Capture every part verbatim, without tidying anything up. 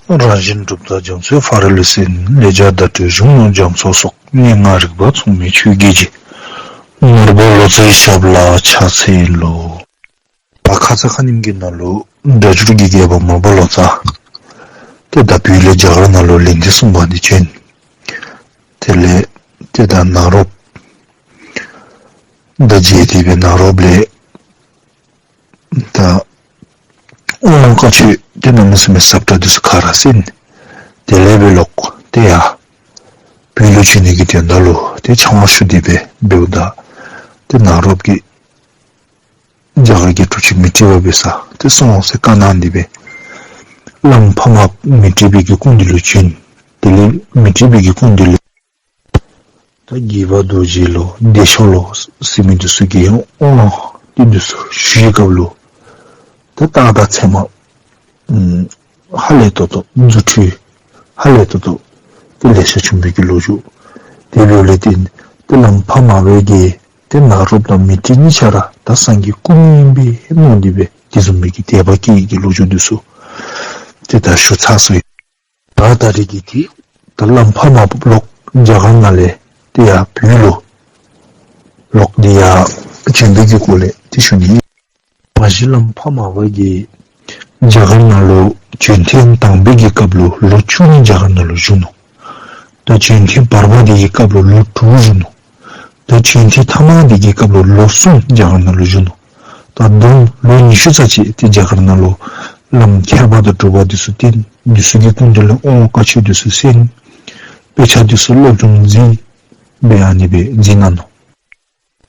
རང་བཞིན་གྲུབ་མཐའ་རྒྱ་མཚོའི་ཕ་རོལ་ལུས་སེལ། ལེགས་སྦྱར་བརྡ་སྤྲོད་གཞུང་ལུགས་རྒྱ་མཚོ་སོགས། སྙན་ངག་རིག་པ་མཚུངས་མེད་ཆོས་ཀྱི་རྗེ། ནོར་བུ་ལོ་ཙཱའི་ཞབས་ལ་ཕྱག་འཚལ་ལོ། ད་ཁ་ཙ་ཁ་ཉིནམ་གྱི་ནང་ལུ་སྒྲ་སྒྱུར་གྱི་རྒྱལ་པོ་མར་པ་ལོ་ཙཱ་ཏེ་ད་བོད་ལས་རྒྱ་གར་ནང་ལུ་ལན་ཐེངས་གསུམ་པ་འདི་བྱོན། དེ་ལས་ཏེ་ད་ནཱ་རོ་པ་དང་མཇལ་ཏེ་སྦེ་ནཱ་རོ་པ་ལས་ད་དབང་བཀའ་ཆོས་ཏེ་གནམ་མེད་ས་མེད་ཟབ་དྲགས་འདི་ཚུ་ག་ར་གསན། དེ་ལས་སྦེ་ལོག་ཏེ་ཡར་བོད་ལུ་བྱོན་ནི་གི་དོན་དག་ལུ་ཏེ་ཕྱག་དབང་ཞུ་སྟེ་སྦེ་འབདཝ་ད་ཏེ་ནཱ་རོ་པ་གིས་རྒྱ་གར་གྱི་གྲུབ་ཆེན་མཻ་ཏྲི་པ་འབད་ས་ཏེ་སོང་ཟེར་བཀའ་གནང་སྟེ་སྦེ་བླམ་ཕ་མ་མཻ་ཏྲི་པའི་གི་སྐུ་མདུན་ལུ་བྱོན། དེ་ལས་མཻ་ཏྲི་པའི་གི་སྐུ་མདུན་ལས་ད་དགྱེས་པ་རྡོ་རྗེ་ལོ་བདེ་མཆོག་ལོ་ཟེར་མི་འདི་ཚུ་གི་དབང་འདི་ཚུ་ཞུ་བའི་སྐབས་ལུ་ད་རྟགས་དང་མཚན་མ་ཨམ་ཧ་ལས་ཏོག་ཏོ་རྫུ་འཕྲུལ་ཧ་ལས་ཏོག་ཏོ་ཏེ་ལེ་ཤ་བྱུང་བའི་གི་ལོ་རྒྱུས། དེ་འབདཝ་ལས་ཏེ་ཏེ་བླམ་ཕ་མ་པ་གིས་ཏེ་ནཱ་རོ་པ་དང་མཻ་ཏྲི་གཉིས་ཆ་ར་ད་སངས་རྒྱས་སྐུ་ཨིན་པས་མནོ་སྟེ་སྦེ་དེ་བཟུམ་མའི་གི་དད་པ་སྐྱེ་བའི་གི་ལོ་རྒྱུས་འདི་ཚུ་ཏེ་ད་ཞུ་ཚར་སོ་ཡི། ད་ད་རིས་ཀྱི་ཏེ་ད་བླམ་ཕ་མ་པ་ལོག་རྒྱ་གར་ནང་ལས་ཏེ་ཡར་བོད་ལུ་ལོག་སྟེ་ཡར་བྱོན་པའི་གི་སྐོར་ལས་ཏེ་ཞུ་ནི། མ་གཞི་བླམ་ཕ་མ་པ་གིས་རྒྱ་གར་ནང་ལུ་བྱོན་ཐེངས་དང་པའི་གི་སྐབས་ལུ་ལོ་བཅུ་གཉིས་རྒྱ་གར་ནང་ལུ་བཞུགས་ནུག། ད་བྱོན་ཐེངས་བར་པ་དེ་གི་སྐབས་ལུ་ལོ་དྲུག་བཞུགས་ནུག། ད་བྱོན་ཐེངས་ཐ་མ་དེ་གི་སྐབས་ལུ་ལོ་གསུམ་རྒྱ་གར་ནང་ལུ་བཞུགས་ནུག། ད་དུང་ལོ་ཉི་ཤུ་རྩ་གཅིག་ཏེ་རྒྱ་གར་ནང་ལུ་བླམ་ཁྱད་པར་དང་གྲུབ་པ་འདི་ཚུ་བསྟེན། འདི་ཚུ་གི་སྐུ་མདུན་ལས་དབང་བཀའ་ཆོས་འདི་ཚུ་གསན། དཔེ་ཆ་འདི་ཚུ་སློབ་སྦྱོང་མཛད་སྦེ་ཨ་ནི་སྦེ་མཛད་གནང་ནུག།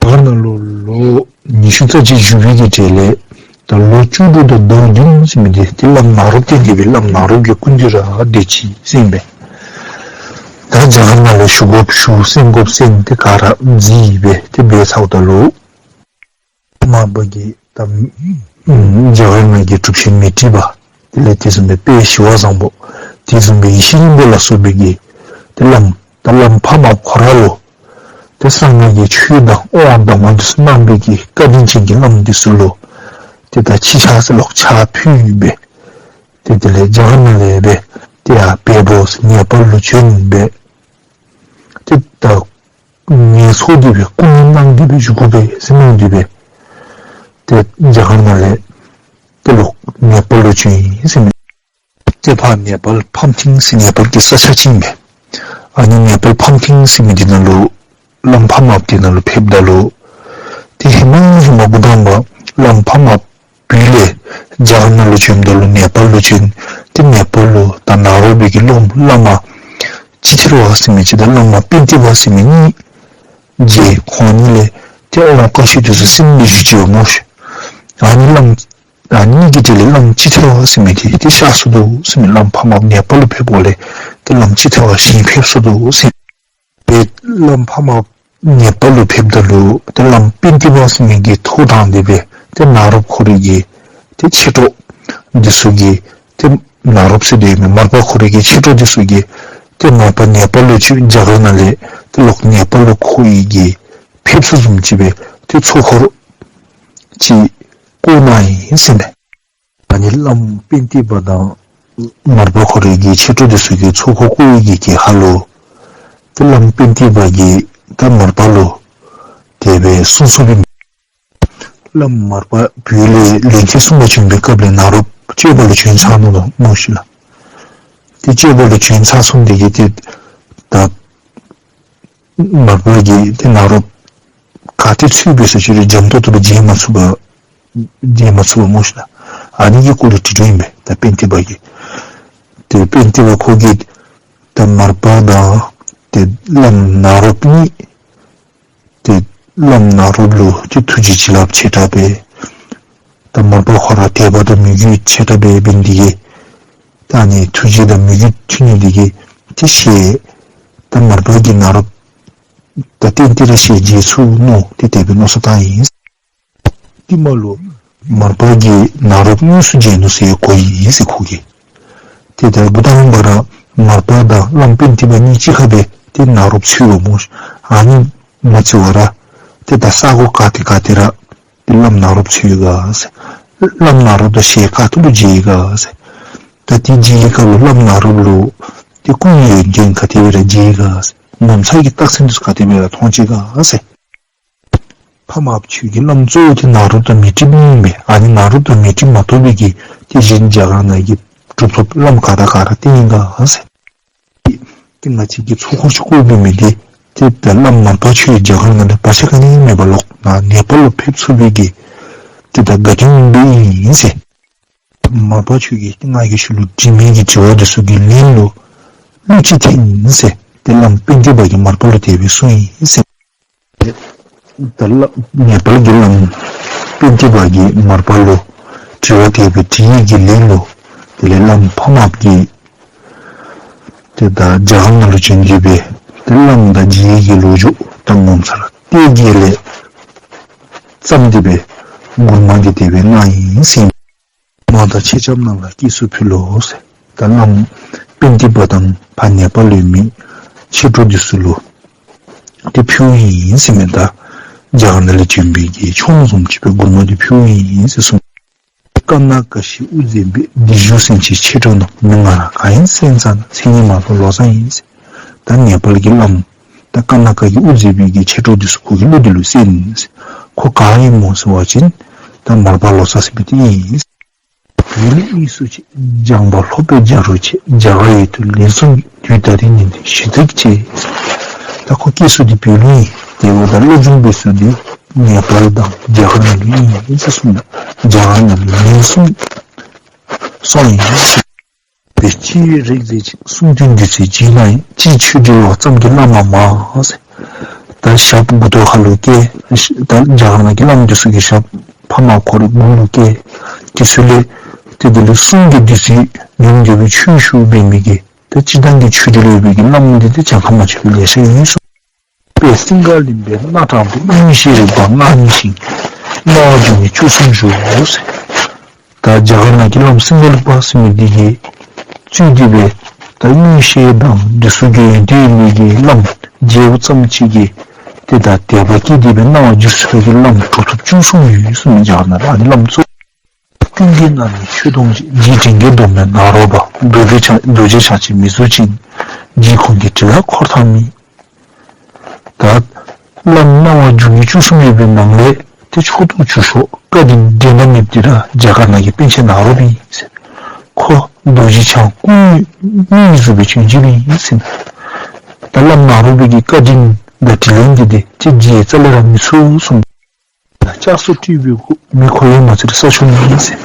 རྒྱ་གར་ནང་ལུ་ལོ་ཉི་ཤུ་རྩ་གཅིག་བཞུགས་པའི་གི་གྲས་ལས་ད་ལོ་བཅུ་དྲུག་དང་ཟླཝ་བདུན་ཟེར་མི་འདི་ཏེ་བླམ་ནཱ་རོ་པ་བསྟེན་ཏེ་སྦེ་བླམ་ནཱ་རོ་པའི་སྐུ་མདུན་ར་སྡོད་ཅི་ཟེར་ཨིན་པས། ད་རྒྱ་གར་ནང་ལུ་བཞུགས་དགོཔ་བཞུགས་གསན་དགོཔ་གསན་ཏེ་ག་ར་མཛད་སྦེ་ཏེ་འབད་ཚརཝ་ད་ལུ་མར་པ་གིས་ད་རྒྱ་གར་ནང་གི་གྲུབ་ཆེན་མཻ་ཏྲི་པ་དེ་ལས་དེ་བཟུམ་སྦེ་དཔལ་ཞི་བ་བཟང་པོ་དེ་བཟུམ་སྦེ་ཡེ་ཤེས་སྙིང་པོ་ལ་སོགས་པའི་གི་ཏེ་བླམ་ད་བླམ་ཕ་མ་ཁོ་ར་ལུ་ཏེ་གསང་སྔགས་ཀྱི་ཆོས་དང་དབང་དང་མ་འདི་ཚུ་གནང་བའི་གི་བཀའ་དྲིན་ཅན་གྱི་བླམ་འདི་ཚུ་ལུ་ཏེ་ད་ཕྱི་ཕྱག་ཟེར་ལོག་ཕྱག་ཕུལ་སྦེ་ཏེ་དེ་ལས་རྒྱ་གར་ནང་ལས་སྦེ་ཏེ་ཡར་བལ་པོ་ཟེར་ནེ་པཱལ་ལུ་བྱོན་སྦེ་ཏེ་ད་ངལ་འཚོ་སྟེ་སྦེ་སྐུ་མི་གནང་སྟེ་སྦེ་བཞུགས་དགོ་པས་ཟེར་མནོ་སྟེ་སྦེ་ཏེ་རྒྱ་གར་ནང་ལས་ཏེ་ལོག་ནེ་པཱལ་ལུ་བྱོན་ཡི་ཟེར་མས། ཏེ་ཕར་ནེ་པཱལ་ཕམ་ཐིང་ཟེར་ནེ་པཱལ་གྱི་ས་ཆ་ཅིག་ཨིན་པས། ཨ་ནི་ནེ་པཱལ་ཕམ་ཐིང་ཟེར་མི་འདི་ནང་ལུ་བླམ་ཕ་མ་པ་འདི་ནང་ལུ་ཕེབས་ད་ལུ་ཏེ་ཧེ་མ་ཧེ་མ་འགོ་དང་པ་བླམ་ཕ་མ་པ་བོད་ལས་རྒྱ་གར་ནང་ལུ་བྱོནམ་ད་ལུ་ནེ་པཱལ་ལུ་བྱོན། ཏེ་ནེ་པཱལ་ལུ་ད་ནཱ་རོ་པའི་གི་སློབ་བླ་མ་ཅི་ཐེར་པ་ཟེར་མི་ཅིག་དང་བླ་མ་པཎྜི་པ་ཟེར་མི་གཉིས་མཇལ། ཁོང་གཉིས་ལས་ཏེ་དབང་བཀའ་ཆོས་འདི་ཚུ་གསན་སྦེ་བཞུགས་ཅི་པ་སྨོ་ཤིག། ཨ་ནི་བླམ་ཨ་ནི་གི་གྲས་ལས་བླམ་ཅི་ཐེར་པ་ཟེར་མི་འདི་ཏེ་གཤགས་སོ་ནུག་ཟེར་མས། བླམ་ཕ་མ་པ་ནེ་པཱལ་ལུ་ཕེབས་པ་ལས་ཏེ་བླམ་ཅི་ཐེར་པ་གཞན་ཕེབས་སོ་ནུག་ཟེར་མས། བླམ་ཕ་མ་པ་ནེ་པཱལ་ལུ་ཕེབས་ད་ལུ་ཏེ་བླམ་པཎྜི་པ་ཟེར་མི་གི་ཐོག་དྲངས་ཏེ་སྦེ་ཏེ་ནཱ་རོཔ་ཁོ་རའི་གི་ཏེ་མཆེད་གྲོགས་འདི་ཚུ་གིས་ཏེ་ནཱ་རོཔ་ཟེར་དོ་ཡོད་མི་མར་པ་ཁོ་རའི་གི་མཆེད་གྲོགས་འདི་ཚུ་གིས་ཏེ་མར་པ་ནེ་པཱལ་ལུ་བྱོན། རྒྱ་གར་ནང་ལས་ཏེ་ལོག་ནེ་པཱལ་ལུ་ཁོ་གི་ཕེབས་ས་བཟུམ་ཅིག་སྦེ་ཏེ་ཚོགས་འཁོར་ཅིག་བསྐོར་གནང་ཡི་ཟེར་མས། ཨ་ནི་བླམ་པཎྜི་པ་དང་མར་པ་ཁོ་རའི་གི་མཆེད་གྲོགས་འདི་ཚུ་གིས་ཚོགས་འཁོར་བསྐོར་བའི་གི་གྱལ་ཁ་ལུ་ཏེ་བླམ་པཎྜི་པ་གིས་ད་མར་པ་ལུ་དེ་སྦེ་གསུངས་གསུངསམ་ཨིན། བླམ་མར་པ་བོད་ལས་ལན་ཐེངས་གསུམ་པ་བྱོན་པའི་སྐབས་ལས་ནཱ་རོཔ་སྤྱོད་པ་ལུ་བྱོན་ཚར་ནུག་ལོ་སྨོ་ཤིག་ལགས། ཏེ་སྤྱོད་པ་ལུ་བྱོན་ཚར་སོང་སྟེ་གིས་ཏེ་ད་མར་པ་གིས་ཏེ་ནཱ་རོཔ་ག་ཏེ་ཚུད་འབད་ཟེར་ཞུ་རུང་འཇམ་ཏོག་ཏོ་སྦེ་མཇལ་མ་ཚུགས་པར་མཇལ་མ་ཚུགས་པ་སྨོ་ཤིག་ལགས། ཨ་ནི་གི་སྐོར་ལས་དྲི་དོ་ཨིན་པས། ད་པཎྜི་པ་གིས་ཏེ་པཎྜི་པ་ཁོ་གིས་ད་མར་པ་དང་ཏེ་བླམ་ནཱ་རོཔ་གཉིས་ཏེ་བླམ་ནཱ་རོཔ་ལུ་ཏེ་ཐུགས་རྗེ་བྱིན་རླབས་ཆེ་དྲགས་སྦེ་ད་མར་པ་ཁོ་ར་དད་པ་དང་མོས་གུས་ཆེ་དྲགས་སྦེ་འབད་ནི་དེ་གིས་ད་ཨ་ནི་ཐུགས་རྗེ་དང་མོས་གུས་ཐོན་ནི་དེ་གིས་ཏེ་ཞལ་ད་མར་པ་གིས་ནཱ་རོཔ་ད་གཏན་གཏན་ར་ཞལ་མཇལ་ཚུགས་མནོ་སྟེ་དེ་སྦེ་མནོ་བསམ་བཏང་ཡི། ཏེ་མར་ལུ་མར་པ་གིས་ནཱ་རོཔ་དངོས་སུ་མཇལ་ནུག་ཟེར་གོ་ཡི་ཟེར་ཁོ་གིས། ཏེ་ད་འགོ་དང་པ་ར་མར་པ་དང་བླམ་པཎྜི་པ་གཉིས་གཅིག་ཁར་སྦེ་ཏེ་ནཱ་རོཔ་འཚོལཝ་སྨོ་ཤིག། ཨ་ནི་མ་འཚོལ་བར་ར་ཏེ་ད་ས་གོ་ག་ཏེ་ག་ཏེ་ར་ཏེ་བླམ་ནཱ་རོཔ་འཚོལ་ཡི་ག་ཟེར། བླམ་ནཱ་རོཔ་དང་ཞལ་ག་ཏེ་ལུ་མཇལ་ཡི་ག་ཟེར། ད་ ད་དེ་མཇལ་བའི་སྐབས་ལུ་བླམ་ནཱ་རོ་པ་ལུ་ཏེ་སྐུ་ཡོན་ཏན་ག་དེ་སྦེ་ར་མཇལ་ག་ཟེར། ངོ་མཚར་གྱི་རྟགས་མཚན་འདི་ཚུ་ག་དེ་སྦེ་ར་མཐོང་ཅི་ག་ཟེར། འཕགས་མ་ཆོས་ཀྱི་བླམ་གཙོ་བོ་འདི་ནཱ་རོ་པ་དང་མཻ་ཏྲི་ཨིན་པས། ཨ་ནི་ནཱ་རོ་པ་དང་མཻ་ཏྲི་མ་གཏོགས་པའི་གི་ཏེ་གཞན་རྒྱ་གར་ནང་གི་གྲུབ་ཐོབ་བླམ་ག་ར་ག་ར་ཏེ་ཨིན་ག་ཟེར། ཏེ་ང་བཅས་ཀྱི་ཚོགས་འཁོར་ཅིག་བསྐོར་བའི་མི་འདི་ཏེ་ད་བླམ་མར་པ་ཆོས་རྒྱ་གར་ནང་ལས་བར་ཆད་ག་ནི་མེད་པར་ལོག་ནཱ་ནེ་པཱལ་ལུ་ཕེབས་ཚུགས་པའི་གི་ཏེ་ད་དགའ་སྟོན་ཨིན་པས་ཨིན་ཟེར། མར་པ་ཆོས་ཀྱིས་ཏེ་ང་གིས་ཁྱོད་ལུ་དྲི་མི་གི་དྲི་བ་འདི་ཚུ་གི་ལན་ལུ་གླུ་ཅིག་འཐེན་ཟེར། ཏེ་བླམ་པཎྜི་པ་གིས་མར་པ་ལུ་དེ་སྦེ་གསུངས་ཡི་ཟེར། ད་བླམ་ནེ་པཱལ་གྱི་བླམ་པཎྜི་པ་གིས་མར་པ་ལུ་དྲི་བ་དེ་སྦེ་དྲིས་ཡི་གི་ལན་ལུ་དེ་ལས་བླམ་འཕགས་མ་གིས་ཏེ་ད་རྒྱ་གར་ནང་ལུ་བྱོན་ཏེ་སྦེ་ཏེ་བླམ་དང་མཇལ་བའི་གི་ལོ་རྒྱུས་དང་ངོ་མཚར་ཏེ་དེ་ལས་བརྩམས་ཏེ་སྦེ་མགུར་མ་འདི་དེ་སྦེ་གནང་ཡི་ཟེར། མ་དང་མཆེད་ལྕམ་རྣམས་ལ་སྐྱེལ་སོ་ཕུལ་ལོ་ཟེར། ད་བླམ་པཎྜི་པ་དང་ཕར་ནེ་པཱལ་ལུ་ཡོད་མི་མཆེད་གྲོགས་འདི་ཚུ་ལུ་ཏེ་ཕུལཝ་ཨིན་ཟེར་མས། ད་རྒྱ་གར་ནང་ལས་བྱོན་པའི་གི་ཆུང་བཟུམ་ཅིག་སྦེ་མགུར་མ་འདི་ཕུལཝ་ཨིན་ཟེར་གསུངས། ཀ་ན་ཀ་ཤི་དབུ་མཛད་པའི། བདེ་མཆོག་སེང་ཆེན་མཆེད་གྲོགས་རྣམས། མི་ང་རང་གང་ཡིན་སེམས་ཙམ་ན། མཚན་ཉིད་མ་རྟོགས་ལོ་ཙཱ་ཡིན་ཟེར། ད་ནེ་པཱལ་གྱི་བླམ་ད་ཀ་ན་ཀ་གི་དབུ་མཛད་པའི་གི་མཆེད་གྲོགས་འདི་ཚུ་ཁོ་གིས་གླུ་འདི་ལུ་གསན་ཟེར། ཁོ་ག་ཨིནམ་སྨོ་ཟེར་བ་ཅིན་ད་མར་པ་ལོ་ཙཱ་ཟེར་མི་འདི་ཨིན། བོད་ལུ་དབུས་སུ་ཆེ། སྦྱངས་པ་ལྷོད་པའི་བྱ་རོག་ཆེ། རྒྱ་གར་ཡུལ་དུ་ལན་གསུམ། དུས་ད་རེས་ཉིན་དུ་ཞུ་ཚིག་ཆེ། ད་ཁོ་སྐྱེས་ས་འདི་བོད་ལུ་ཨིན། དེ་འབདཝ་ད་སློབ་སྦྱོང་འབད་ས་འདི་ནེ་པཱལ་དང་རྒྱ་གར་ནང་ལུ་ཨིན་ཟེར་གསུངས། རྒྱ་གར་ནང་ལུ་ལན་གསུམ་སོང་ཡི་ཟེར། པའི་སྤྱིར་རིག་མཛད་ཅིང་། གསུང་དོན་བདུད་རྩིའི་རྒྱུན་ལ་ཡང་། སྤྱིར་ཆོས་འབྲེལ་བ་ཙམ་གྱིས་བླ་མ་མང་ཟེར། ད་ཞབས་མགུ་ཏོ་ཁ་ལུ་བཀལ། ད་རྒྱ་གར་ནང་གི་བླམ་འདི་ཚུ་གི་ཞབས་འཕགས་མ་ཁོ་རའི་མགུ་ལུ་བཀལ། དེ་ཚུ་ལས་ཏེ་དེ་ལས་གསུང་གི་བདུད་རྩི་ཉམས་དགའ་བའི་ཆོས་ཞུ་བའི་མི་གི་ད་སྤྱིར་བཏང་གི་ཆོས་འབྲེལ་ཡོད་པའི་གི་བླམ་འདི་ཏེ་གྱངས་ཁ་མ་ཆོད་པའི་ལེ་ཤ་ཡོད་ཟེར། དཔལ་སིང་ག་གླིང་པས་སྣ་དྲངས་པའི། མངོན་ཤེས་རིག་པ་མངའ་བརྙེས་ཤིང་། སྣང་བ་འབྱུང་གནས་བཅུ་གསུམ་བཞུགས་ཟེར། ད་རྒྱ་གར་ནང་གི་བླམ་སིང་ག་གླིང་པ་ཟེར་མི་འདི་གིས་གཙོས་ཏེ་སྦེ་ད་མངོན་ཤེས་དང་འདི་ཚུ་གི་ཡོན་ཏན་ཡོད་མི་གི་བླམ་མཇལཝ་ཙམ་ཅིག་གིས་ཏེ་ད་དད་པ་སྐྱེས་ཏེ་སྦེ་སྣང་བ་འགྱུར་ཚུགས་པའི་གི་བླམ་གྲུབ་ཐོབ་བཅུ་གསུམ་ཡོད་ཟེར་མས། རྒྱ་གར་ནང་ལུ་ཨ་ནི་བླམ་གཙོ་ཀུན་གྱི་རྣམ་སྨིན་ཆོས་སྟོང་ཆེ། རྗེ་དྲན་རྒྱས་མདོ་སྨོན་ནཱ་རོ་པ། རྡོ་རྗེ་འཆང་རྡོ་རྗེ་འཆང་ཆེན་མི་བཟོད་ཅིང་། རྗེ་ཁོང་གི་དྲིན་ལ་འཁོར་ཐག་རྨིས། ད་བླམ་སྣང་བ་འབྱུང་གནས་བཅུ་གསུམ་ཡོད་པའི་ནང་ལས་ཏེ་ཕྱོགས་གཏོགས་བཅུ་ཤོག་བཀའ་དྲིན་འགྲན་ཟླ་མེད་པ་འདི་ར་རྒྱ་གར་ནང་གི་པཎ་ཆེན་ནཱ་རོ་པ་ཨིན་ཟེར། ཁོ་རྡོ་རྗེ་འཆང་སྐུ་དངོས་བཟུམ་སྦེ་བྱོན་བྱོནམ་ཨིན་ཟེར། ད་བླམ་ནཱ་རོ་པའི་གི་བཀའ་དྲིན་དང་དྲིན་ལན་འདི་ཏེ་ཏེ་རྗེ་རྩ་ལས་ར་མི་ཚུགས་གསུངས། ལྕགས་སོགས་སྤྲས་པའི་སྐུ། མི་ཁོ་ཡང་མ་ཚད་ས་ཆུམ་ཨིན་ཟེར།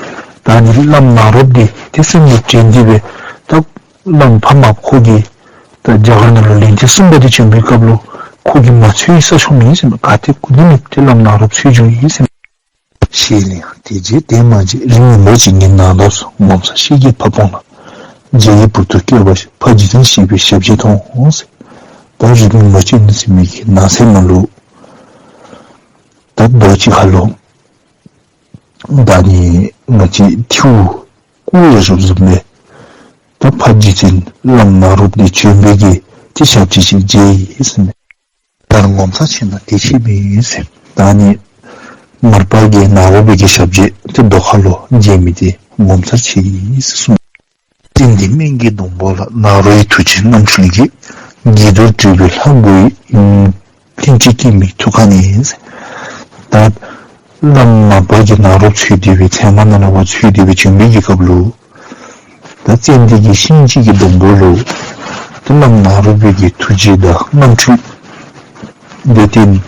ད་ཨ་ནི་བླམ་ནཱ་རོ་པ་འདི་ཏེ་སེམས་ལུ་དྲན་ཏེ་སྦེ་ད་བླམ་འཕགས་མ་ཁོ་གིས་ད་རྒྱ་གར་ནང་ལུ་ལན་ཐེངས་གསུམ་པ་འདི་བྱོན་པའི་སྐབས་ལུ་ཁོ་གིས་མ་ཚོལ་བའི་ས་ཆུམ་ཨིན་ཟེར་མས། ག་ཏེ་གུ་ནི་མེད་པར་ཏེ་བླམ་ནཱ་རོ་པ་འཚོལ་བྱུང་ཡི་ཟེར་མས། ཞེས་གླེངས། དེ་རྗེས་དེ་མ་མཇལ། རིང་མིན་འབའ་ཞིག་ངའི་ནང་འདབས་སུ། ངོ་མཚར་ཤེལ་གྱི་ཕ་བོང་ལ། རྗེ་ཡི་བུ་ཐུག་སྐྱེས་པ་ཞིག། ཕ་རྗེ་བཙུན་ཞེས་པའི་ཞབས་རྗེས་མཐོང་ཟེར། ད་རིང་མིན་འབའ་ཞིག་ཟེར་མི་གི་ནང་གསེས་ནང་ལུ་ད་རྡོ་ཅིག་ཁ་ལུ་ད་ཨ་ནི་ང་བཅས་ཐིའུ་བཀོ་བཞག་བཞགཔ་བཟུམ་སྦེ་ད་ཕ་རྗེ་བཙུན་བླམ་ནཱ་རོ་པ་འདི་བྱོན་པའི་གི་ཏེ་ཞབས་རྗེས་ཅིག་མཇལ་ཡི་ཟེར་མས། ད་ངོ་མཚར་ཆེ་ན་དེ་ཆེ་མི་ཡོད་ཟེར། ད་ཨ་ནི་མར་པ་གིས་ནཱ་རོ་པའི་གི་ཞབས་རྗེས་ཏེ་རྡོ་ཁ་ལུ་མཇལ་མི་འདི་ངོ་མཚར་ཆེ་ཡི་ཟེར་གསུངས། ཙན་དན་སྨན་གྱི་སྡོང་པོ་ལ། ནཱ་རོའི་ཐུགས་རྗེའི་རྣམ་འཕྲུལ་གྱིས། དགྱེས་རྡོར་བྲིས་པའི་ལྷ་དགུ་ཡི། ཡུམ་ལྷན་ཅིག་སྐྱེས་མའི་ཐུགས་ཀ་ནས་ཟེར། ད་བླམ་མར་པ་གིས་ནཱ་རོ་པ་འཚོལ་ཏེ་སྦེ་ཚལ་མ་ནང་ལུ་འཚོལ་ཏེ་སྦེ་བྱོན་པའི་གི་སྐབས་ལུ་ད་ཙན་དན་གྱི་ཤིང་ཅིག་གི་སྡོང་པོ་ལུ་ད་བླམ་ནཱ་རོ་པའི་གི་ཐུགས་རྗེ་དང་རྣམ་འཕྲུལ་དེ་བརྟེན་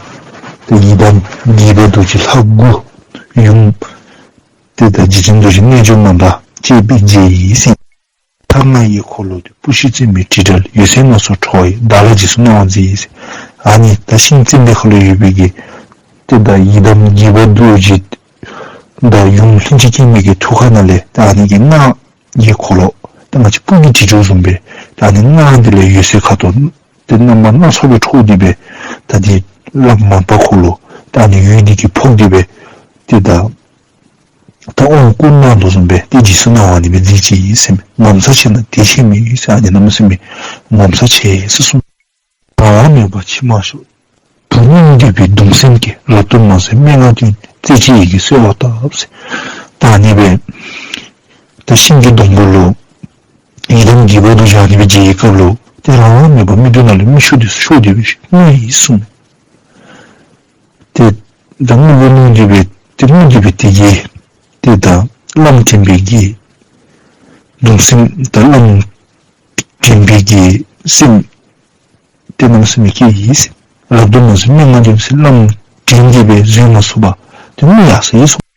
ཏེ་ཡི་དམ་དགྱེས་པ་རྡོ་རྗེ་ལྷ་དགུ། ཡུམ་དེ་ད་རྗེ་བཙུན་རྡོ་རྗེ་རྣལ་འབྱོར་མ་དང་བཅས་པའི་རྗེས་ཡི་ཟེར། ཐང་ང་ཡི་འཁོར་ལོ་སྟེ། པུ་ཤི་བཙུན་མོའི་དྲིལ་བྲལ། འོད་ཟེར་སྣ་ཚོགས་འཕྲོ་བ་ཡིས། བདག་ལ་རྗེས་སུ་གནང་བ་མཛོད་ཟེར། ཨ་ནི་ད་ཤིང་ཙན་དན་ཁ་ལུ་ཡོད་པའི་གི་ཏེ་ད་ཡི་དམ་དགྱེས་པ་རྡོ་རྗེ་དང་ཡུམ་ལྷན་ཅིག་སྐྱེས་མའི་གི་ཐུགས་ཀ་ནང་ལས་ད་ཨ་ནི་གི་སྔགས་ཀྱི་འཁོར་ལོ་ད་ང་བཅས་སྤུ་གི་དྲིལ་བྲལ་བཟུམ་སྦེ་ད་ཨ་ནི་སྔགས་འདི་ལས་འོད་ཟེར་ཁ་དོག་ཏེ་རྣམ་པ་སྣ་ཚོགས་སྦེ་འཕྲོ་སྟེ་སྦེ་ད་ཏེ་བླམ་མར་པ་ཁོ་ལུ་ད་ཨ་ནི་འོད་འདི་གིས་ཕོག་སྟེ་སྦེ་ཏེ་ད་ད་དབང་བསྐུར་གནང་དོ་བཟུམ་སྦེ་ཏེ་རྗེས་སུ་གནང་བ་ནི་སྦེ་མཛད་ཅི་ཟེར་མས། ངོ་མཚར་ཆེ་ན་དེ་ཆེ་མི་ཡོད་ཟེར། ཨ་ནི་གནམ་མེད་ས་མེད་ངོ་མཚར་ཆེ་ཟེར་གསུངས། གྲང་བ་མེད་པར་མཆི་མ་ཤོར། བུ་སྙིང་འདོད་པའི་གདུང་སེམས་ཀྱིས། རབ་ཏུ་མ་བཟོད་སྨྲེ་སྔགས་བཏོན། རྩེ་གཅིག་ཡི་གེས་གསོལ་བ་བཏབ་ཟེར། ད་ཨ་ནི་སྦེ་ད་ཤིང་གི་སྡོང་པོ་ལུ་ བཞི་པ་རྡོ་རྗེ་ཨ་ནི་སྦེ་མཇལ་བའི་སྐབས་ལུ་ཏེ་རང་དབང་མེད་པར་མིག་ཏོ་ནང་ལས་མིག་ཆུ་འདི་ཚུ་ཤོར་ཏེ་སྦེ་བསྔོ་ཡི་གསུངས། ཏེ་ད་བསྔོ་བསྔོ་སྟེ་སྦེ་ཏེ་བསྔོ་སྟེ་སྦེ་དེ་གིས་ཏེ་ད་བླམ་དྲན་པའི་གི་གདུང་སེམས་ད་བླམ་དྲན་པའི་གི་སེམས་ཏེ་གནམ་མེད་ས་མེད་སྐྱེས་ཡི་ཟེར། རབ་ཏུ་མ་བཟོད་སྨྲེ་སྔགས་འདོན་ཟེར། བླམ་དྲན་ཏེ་སྦེ་བཟོད་མ་ཚུགས་པར་ཏེ་བསྔོ་ཡར་སོ་ཡི་གསུངས།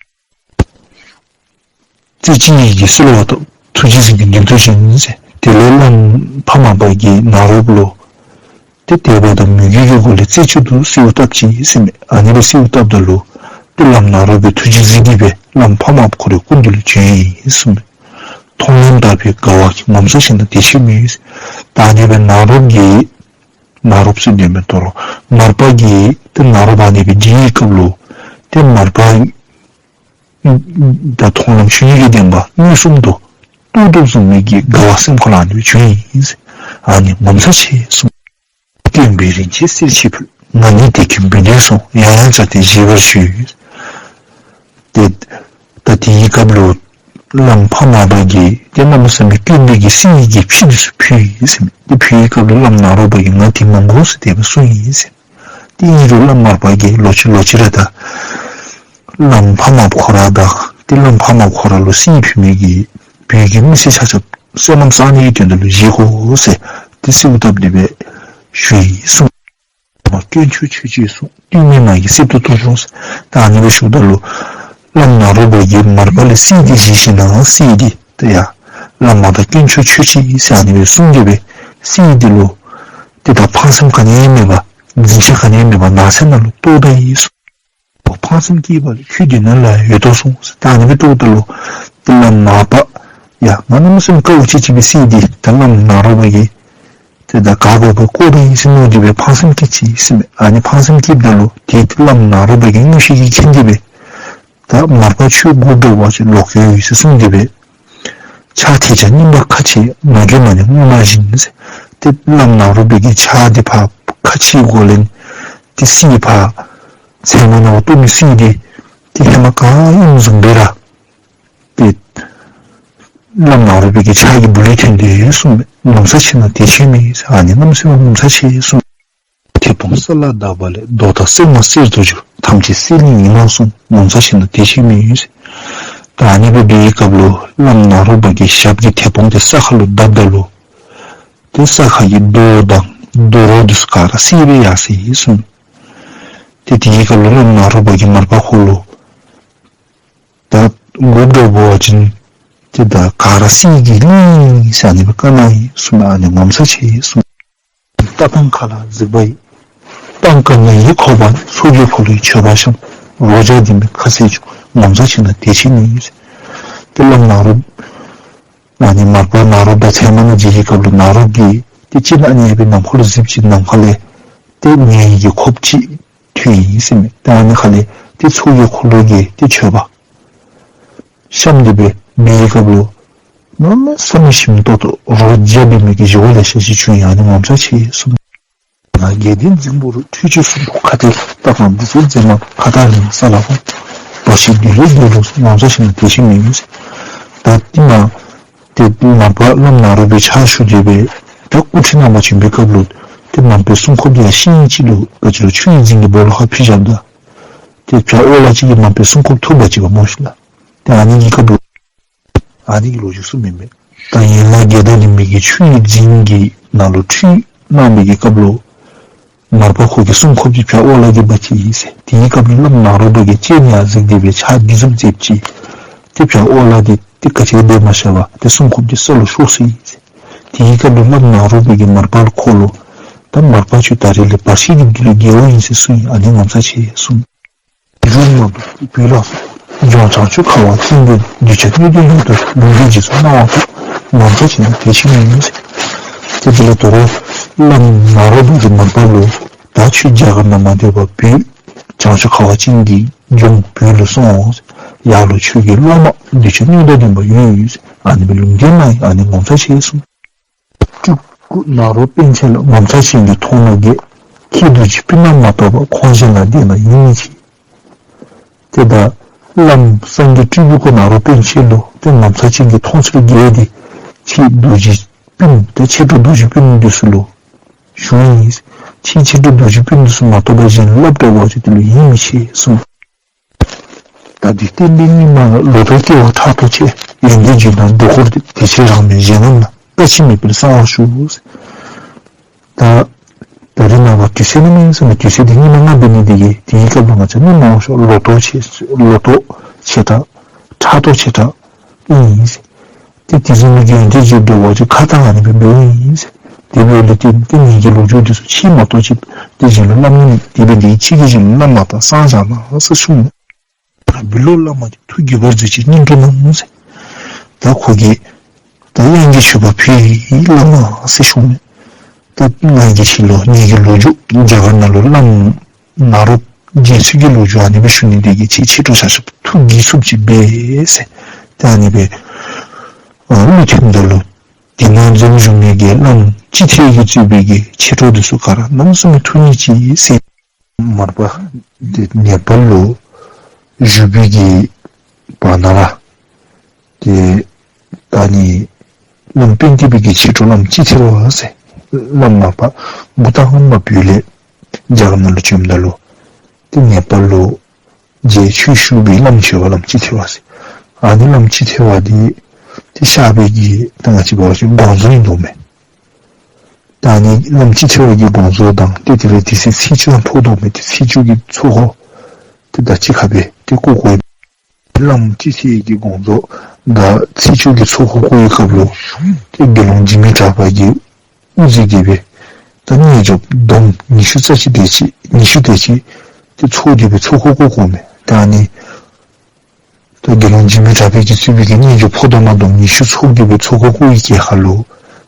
རྩེ་གཅིག་གིས་གསོལ་བ་བཏབ། ཐུགས་རྗེས་གཟིགས་པའི་མགོན་དུ་བྱོན་ཟེར། དེ་ལས་བླམ་འཕགས་མ་པ་གིས་ནཱ་རོ་པ་ལུ་ཏེ་དད་པ་དང་མོས་གུས་ཀྱི་སྒོ་ལས་རྩེ་གཅིག་ཏུ་གསོལཝ་བཏབ་ཅི་ཟེར་མས། ཨ་ནི་སྦེ་གསོལཝ་བཏབ་ད་ལུ་ཏེ་བླམ་ནཱ་རོ་པས་ཐུགས་རྗེས་གཟིགས་ཏེ་སྦེ་བླམ་འཕགས་མ་པ་ཁོ་རའི་སྐུ་མདུན་ལུ་བྱོན་ཡི་ཟེར་མས། མཐོང་ལམ་བདའ་བའི་དགའ་བ་གིས། ངོ་མཚར་ཆེ་ན་དེ་ཆོས་མིན་ཟེར། ད་ཨ་ནི་སྦེ་ནཱ་རོ་པ་གིས་ནཱ་རོ་པ་ཟེར་ནི་མེན་དོ་རུང་མར་པ་གིས་ཏེ་ནཱ་རོ་པ་ཨ་ནི་སྦེ་མཇལ་བའི་སྐབས་ལུ་ཏེ་མར་པ་ད་མཐོང་ལམ་ཆོས་ཉིད་ཀྱི་བདེན་པ་མངོན་སུམ་དུ་རྟོགས་དོ་བཟུམ་མའི་གི་དགའ་བ་སེམས་ཁར་ལང་སྟེ་སྦེ་བྱོན་ཡི་ཟེར། ཨ་ནི་ངོ་མཚར་ཆེ་གསུངས། སྟོན་པས་རིན་ཆེན་གསེར་ཕྱེ་ཕུལ། ང་ནི་དད་ཀྱི་འབུལ་ནས་སོང་། ཡང་ཡང་བྱ་སྟེ་བཞེས་པར་ཞུ། ཏེ་ད་དེའི་སྐབས་ལུ་བླམ་འཕགས་མ་པ་གིས་ཏེ་གནམ་མེད་ས་མེད་སྐྱོ་བའི་གི་གསེར་གྱི་ཕྱེ་འདི་ཚུ་ཕུལ་ཡི་ཟེར་མས། ཏེ་ཕུལ་བའི་སྐབས་ལུ་བླམ་ནཱ་རོ་པ་གིས་ང་དེ་མ་དགོ་ཟེར་དེ་སྦེ་གསུངས་ཡི་ཟེར། ཏེ་ཨིན་རུང་བླམ་མར་པ་གིས་ལོག་ཅི་ལོག་ཅི་ར་ད་བླམ་འཕགས་མ་པ་ཁོ་ར་དང་ཏེ་བླམ་འཕགས་མ་པ་ཁོ་ར་ལུ་གསེར་ཕུལ་མི་གི་བོད་ཀྱི་མི་སེར་ཆ་ཁྱབ་བསོད་ནམས་བསག་ནི་གི་དོན་དག་ལུ་བཞེས་དགོ་ཟེར་ཏེ་གསོལཝ་བཏབ་སྟེ་སྦེ་ཞུ་ཡི་གསུངས། མ་དཀོན་མཆོག་མཆོད་ཅེས་གསུངས། བསྟུན་མེད་མ་གིས་གསེར་དུ་བཏུལ་འོང་ཟེར། ད་ཨ་ནི་སྦེ་ཞུཝ་ད་ལུ་བླམ་ནཱ་རོ་པ་གིས་མར་པ་ལས་གསེར་འདི་བཞེས་ཞིནམ་ལས་གསེར་འདི་ད་ཡ་བླ་མ་དང་དཀོན་མཆོག་མཆོད་ཅེས་ཟེར་ཨ་ནི་སྦེ་གསུངས་ཏེ་སྦེ་གསེར་འདི་ལུ་ཏེ་ད་ཕངས་སེམས་ག་ནི་ཡང་མེད་པར་འཛིན་ཆ་ག་ནི་ཡང་མེད་པར་ནགས་ཚལ་ནང་ལུ་གཏོར་ད་ཡི་གསུངས། ཕངས་སེམས་སྐྱེས་པ་ལས་ཁྱོད་འདི་ན་ལ་ཡོད་དོ་གསུངས་ཟེར། ད་ཨ་ནི་སྦེ་གཏོརཝ་ད་ལུ་ཏེ་བླམ་མར་པ་ཡ་ང་གནམ་མེད་ས་མེད་དཀའཝ་སྤྱད་སྤྱད་སྦེ་གསེར་འདི་ད་བླམ་ནཱ་རོ་པ་གིས་ཏེ་ད་ག་དགོ་པར་བཀོ་ད་ཡི་ཟེར་མནོ་སྟེ་སྦེ་ཕངས་སེམས་སྐྱེས་ཅི་ཟེར་མས། ཨ་ནི་ཕངས་སེམས་སྐྱེསཝ་ད་ལུ་ཏེ་བླམ་ནཱ་རོ་པ་གིས་མངོན་ཤེས་ཀྱིས་མཁྱེན་ཏེ་སྦེ་ད་མར་པ་ཁྱོད་དགོ་དྲོ་བ་ཅིན་ལོག་སྐྱེལ་ཡི་ཟེར་གསུངས་ཏེ་སྦེ་ཕྱག་ཐལ་བྱ་རྙིང་པ་ཁ་ཕྱེ། ང་རྒྱལ་མ་ནི་སྔོན་མ་བཞིན་ཟེར། ཏེ་བླམ་ནཱ་རོ་པ་གིས་ཕྱག་འདི་ཕར་ཁ་ཕྱེ་སྒོ་ལས་ཏེ་གསེར་ཕར་ཚལ་མ་ནང་ལུ་གཏོར་མི་གསེར་འདི་ཏེ་ཧེ་མ་ག་ཨིནམ་བཟུམ་སྦེ་ར་ཏེ་བླམ་ནཱ་རོ་པ་གི་ཕྱག་གི་སྦུག་ལས་ཐོན་ཏེ་གསུངས་མས། ངོ་མཚར་ཆེ་ན་དེ་ཆོས་མིན་ཟེར། ཨ་ནི་གནམ་མེད་ས་མེད་ངོ་མཚར་ཆེ་གསུངས། མཐེ་བོང་ས་ལ་བརྡབས་པ་ལས། རྡོ་དང་གསེག་མ་གསེར་དུ་གྱུར། ཐམས་ཅད་གསེར་ལས་ཡིན་ནོ་གསུངས། ངོ་མཚར་ཆེ་ན་དེ་ཆོས་མིན་ཟེར། ད་ཨ་ནི་སྦེ་འབད་བའི་སྐབས་ལུ་བླམ་ནཱ་རོ་པ་གི་ཞབས་ཀྱི་མཐེ་བོང་དེ་ས་ཁ་ལུ་བརྡབས་ད་ལུ་ཏེ་ས་ཁ་གི་རྡོ་དང་རྡོ་རོག་འདི་ཚུ་ག་ར་གསེར་སྦེ་ཡར་སོ་ཡི་གསུངས། ཏེ་དེའི་སྐབས་ལུ་བླམ་ནཱ་རོ་པ་གིས་མར་པ་ཁོ་ལུ་ད་དགོ་དྲོ་བ་ཅིན་ཏེ་ད་ག་ར་གསེར་གྱི་གླིང་ཟེར་ཨ་ནི་སྦེ་བཀའ་གནང་ཡི་གསུངས་ནུག། ཨ་ནི་ངོ་མཚར་ཆེ་གསུངས། ལྟ་སྟངས་མཁའ་ལ་གཟིགས་པ་ཡི། སྟངས་ཀ་ནི་ཡིད་ཁོག་པ་ནི། ཚོགས་ཀྱི་འཁོར་ལོ་ཡི་མཆོད་པ་བཤམས། རོ་བརྒྱ་ལྡན་པའི་ཁ་ཟས་བྱུང་། ངོ་མཚར་ཆེ་ན་དེ་ཆོས་མིན་ཟེར། ཏེ་བླམ་ནཱ་རོ་ཨ་ནི་མར་པ་ནཱ་རོ་དང་ཚལ་མ་ནང་མཇལ་བའི་སྐབས་ལུ་ནཱ་རོ་གིས་ཏེ་ཅི་ན་ཨ་ནི་སྦེ་ནམ་མཁའ་ལུ་གཟིགསཔ་ཅིག་ནམ་མཁའ་ལས་ཏེ་ཉ་ཡི་གི་ཁོགཔ་ཅིག་ཐོན་ཡི་ཟེར་མས། ཏེ་ཨ་ནི་ཁ་ལས་ཏེ་ཚོགས་ཀྱི་འཁོར་ལོ་གི་ཏེ་མཆོད་པ་བཤམས་ཏེ་སྦེ་འབད་བའི་སྐབས་ལུ་གནམ་མེད་ས་མེད་ཞིམ་ཏོག་ཏོ་རོ་བརྒྱ་འབད་མི་གི་བཞེས་སྒོ་ལེ་ཤ་ཅིག་བྱུང་ཡི། ཨ་ནི་ངོ་མཚར་ཆེ་གསུངས། ང་དགེ་ལྡན་རྫིང་བུ་རུ། ཁྲུས་ཆུ་གསུམ་པོ་ཁ་ཏེ་ལྟ། ཁང་འདི་ཚུ་མཛེས་མ་ཁ་དར་ལེན་ས་ལ་ཕོག། བ་ཕྱི་བདུད་རིགས་འདུལ་ལོ་ཟེར། ངོ་མཚར་ཆེ་ན་དེ་ཆོས་མིན་ཟེར། ད་དེ་མ་ཏེ་མར་པ་བླམ་ནཱ་རོ་པའི་ཕྱག་ཞུ་སྟེ་སྦེ་ད་སྐུ་ཁྲུས་གནང་བར་བྱོན་པའི་སྐབས་ལུ་ཏེ་མར་པའི་སྲུང་སྐྱོབ་འདི་ཡང་ཤིང་ཅིག་ལུ་ག་ཅི་ལོ་ཆུ་ཡི་རྫིང་གི་སྦོ་ལོགས་ཁར་ཕུད་བཞགཔ་ད་ཏེ་བྱ་ཨོ་ལ་ཅིག་གིས་མར་པའི་སྲུང་སྐྱོབ་འཐུ་བར་བྱོན་པ་སྨོ་ཤིག་ལགས། ཏེ་ཨ་ནི་གི་སྐབས་ལུ་ཨ་ནི་གི་ལོ་རྒྱུས་ཚུ་མེན་མས། ད་ཡན་ལག་བརྒྱད་དང་ལྡན་པའི་གི་ཆུ་ཡི་རྫིང་གི་ནང་ལུ་ཁྲུས་གནང་བའི་གི་སྐབས་ལུ་མར་པ་ཁོ་གི་སྲུང་སྐྱོབ་ཀྱིས་བྱ་ཨོ་ལ་གི་འབག་ཅི་ཟེར། དེའི་སྐབས་ལུ་བླམ་ནཱ་རོ་པ་གིས་སྤྱན་ཡར་གཟིགས་ཏེ་སྦེ་ཕྱག་འདི་བཟུམ་མཛདཔ་ཅིག་ཏེ་བྱ་ཨོ་ལ་འདི་ཏེ་ག་ཅི་ར་འབད་མ་ཤེས་པར་ཏེ་སྲུང་སྐྱོབ་འདི་ས་ལུ་ཤོར་སོ་ཡི་ཟེར། དེའི་སྐབས་ལུ་བླམ་ནཱ་རོ་པ་གིས་མར་པ་ཁོ་ལུ་ད་མར་པ་ཁྱོད་ད་རེས་ལས་བར་ཆད་ཀྱི་བདུད་ལས་རྒྱལཝ་ཨིན་ཟེར་གསུངས་ཡི། ཨ་ནི་ངོ་མཚར་ཆེ་གསུངས། འབྱུང་མ་བུ་བུ་ལ་སོགས། ལྗོངས་བྱང་ཆུབ་ཁ་བ་ཅན་ཀུན། གདུལ་བྱ་སྣོད་དུ་ཡོད་དོ་ཞུ། ལུང་བསྟན་རྗེས་སུ་གནང་བ་ཐོབ། ངོ་མཚར་ཆེ་ན་དེ་ཆོས་མིན་ཟེར། ཏེ་དེ་ལས་དོ་རུང་བླམ་ནཱ་རོ་པ་གིས་མར་པ་ལུ་ད་ཁྱོད་རྒྱ་གར་ནང་མ་སྡོད་པར་བོད་བྱང་ཆུབ་ཁ་བ་ཅན་གྱི་ལྗོངས་བོད་ལུ་སོང་། ཡར་ལུ་ཁྱོད་ཀྱི་སློབ་མ་གདུལ་བྱ་སྣོད་དང་ལྡན་པ་ཡོད་ཟེར། ཨ་ནི་སྦེ་ལུང་བསྟན་གནང་ཡི། ཨ་ནི་ངོ་མཚར་ཆེ་གསུངས། སྤྲུལ་སྐུ་ནཱ་རོ་པཎ་ཆེན་ལ། ངོ་མཚར་ཆེན་གྱི་མཐོང་ལོ་བརྒྱད། ཁྱེད་རྡོ་རྗེ་སྤུན་ལ་མ་གཏོགས་པ། ཁོང་གཞན་ལ་བསྟན་ན་ཡིད་མི་ཆེས། ཏེ་ད་བླམ་སངས་རྒྱས་སྤྲུལ་པའི་སྐུ་ནཱ་རོ་པཎ་ཆེན་ལུ་ཏེ་ངོ་མཚར་ཆེན་གྱི་མཐོང་ཚུལ་བརྒྱད་འདི་ཁྱེད་རྡོ་རྗེ་ ཨུམ། ད་མཆེད་གྲོགས་རྡོ་རྗེ་སྤུན་དེ་ཚུ་ལུ་ཞུཝ་ཨིན། ཁྱེད་མཆེད་གྲོགས་རྡོ་རྗེ་སྤུན་དེ་ཚུ་མ་གཏོགས་པ་གཞན་སླབ་དྲག་པ་ཅིན་དེ་ལུ་ཡིད་མི་ཆེས་གསུངས། ད་འདི་རྟེན་འབྲེལ་སྙིང་མ་ལོ་ཏོག་སྐྱེ་བ་ཕྲག་དོག་ཆེ། ཡོན་ཏན་འབྱོར་ན་འགྲོ་འཁོར་བདེ། དེ་ཕྱིར་རང་མེད་གཞན་རྣམས་ལ། ལྟ་ཅི་མེད་པར་གསང་བར་ཞུ། ད་ད་རེས་ནངས་པ་དུས་ཚོད་ནི་མེན་ཟེར་མས། དུས་ཚོད་འདི་སྙིང་མ་ལྔ་འབད་ནི་འདི་གིས་དེའི་སྐབས་ལུ་ང་བཅས་སྙིང་མ་འོང་ཤོག། ལོ་ཏོག་ཆེ་ལོ་ཏོག་ཆེ་དྲགས་ཕྲག་དོག་ཆེ་དྲགས་ཨིན། ཏེ་དེ་བཟུམ་མའི་གི་ཡོན་ཏན་འབྱོར་དོ་བ་ཅིན་ཁ་བཏང་ཨ་ནི་སྦེ་འབདཝ་ཨིན། དེ་འབདཝ་ལས་ཏེ་ཏེ་ངེ་གི་ལོ་རྒྱུས་འདི་ཚུ་ཁྱེད་མ་གཏོགས་ཅིག་ཏེ་གཞན་ལུ་སླབ་ནི་མེད། དེ་འབད་ནི་འདི་གིས་ཁྱེད་ཀྱིས་གཞན་ལུ་སླབ་མ་ད་གསང་བཞག་གནང་ཟེར་ཞུ་ནི། ད་འབུལ་ལོ་བླ་མ་དེ་ཐུགས་དགྱེས་པར་མཛོད་ཅིག་སྙིང་སྟོབས་གནང་ཟེར། ད་ཁོ་གིས་ད་དབྱངས་ཀྱི་མཆོད་པ་ཕུལ་ཡི་བླ་མ་ཟེར་ཞུ་ནི། ད་ང་གིས་ཁྱེད་ལུ་ངེ་གི་ལོ་རྒྱུས་རྒྱ་གར་ནང་ལུ་བླམ་ནཱ་རོ་པ་རྒྱལ་མཚན་གྱི་ལོ་རྒྱུས་ཨ་ནི་སྦེ་ཞུ་ནི་འདི་གིས་ཁྱེད་མཆེད་གྲོགས་ཆ་ཁྱབ་ཐུགས་དགྱེས་ཚུགསཔ་ཅིག་འབད་ཟེར། ཏེ་ཨ་ནི་སྦེ་ཨ་གླུ་འཐེནམ་ད་ལུ་དེ་ནང་འཛོམས་བཞུགས་མི་གི་བླམ་སྤྱི་འཐུས་ཀྱིས་གཙོས་པའི་གི་མཆེད་གྲོགས་འདི་ཚུ་ག་ར་གནམ་མེད་ས་མེད་ཐུགས་མཉེས་ཅི་ཟེར། མར་པ་དེ་ནེ་པཱལ་ལུ་བཞུགས་པའི་གི་བར་ན་ར་ཏེ་ད་ནི་བླམ་པཎ་ཌི་པའི་གི་མཆེད་གྲོགས་བླམ་སྤྱི་ཐེར་པ་ཟེར་བླམ་མར་པ་འགོ་དང་པ་བོད་ལས་རྒྱ་གར་ནང་ལུ་བྱོནམ་ད་ལུ་ཏེ་ནེ་པཱལ་ལུ་རྗེ་ཆོས་ཞུ་བའི་བླམ་ཆེ་བ་བླམ་སྤྱི་ཐེར་པ་ཟེར། ཨ་ནི་བླམ་སྤྱི་ཐེར་པ་འདི་ཏེ་གཤགས་པའི་གི་ད་ང་བཅས་འབད་བ་ཅིན་དགོངས་རྫོགས་ཨིན་དོ་མས། ད་ཨ་ནི་བླམ་སྤྱི་ཐེར་པ་གི་དགོངས་རྫོགས་དང་ཏེ་དེ་ལས་དེ་ཚེ་ཚེས་བཅུ་ཡང་ཕོག་དོ་མས། ཏེ་ཚེས་བཅུ་གི་ཚོགས་འཁོར་ཏེ་ད་གཅིག་ཁར་སྦེ་ཏེ་བསྐོར་བསྐོར་བླམ་སྤྱི་ཐེར་པའི་གི་དགོངས་རྫོགས་དང་ཚེས་བཅུ་གི་ཚོགས་འཁོར་བསྐོར་བའི་སྐབས་ལུ་ཏེ་དགེ་སློང་འཇིགས་མེད་གྲགས་པ་གིས་དབུ་མཛད་དེ་སྦེ་ད་རྣལ་འབྱོརཔ་བསྡོམས་ཉི་ཤུ་རྩ་གཅིག་དེ་ཅིག་ཉི་ཤུ་དེ་ཅིག་ཏེ་ཚོགས་དེ་སྦེ་ཚོགས་འཁོར་བསྐོར་བསྐོརཝ་མས། ད་ཨ་ནི་ད་དགེ་སློང་འཇིགས་མེད་གྲགས་པའི་གིས་གཙོས་པའི་གི་རྣལ་འབྱོརཔ་ཕོ་དང་མ་བསྡོམས་ཉི་ཤུ་ཚོགས་དེ་སྦེ་ཚོགས་འཁོར་བསྐོར་བའི་གི་ཁར་ལུ་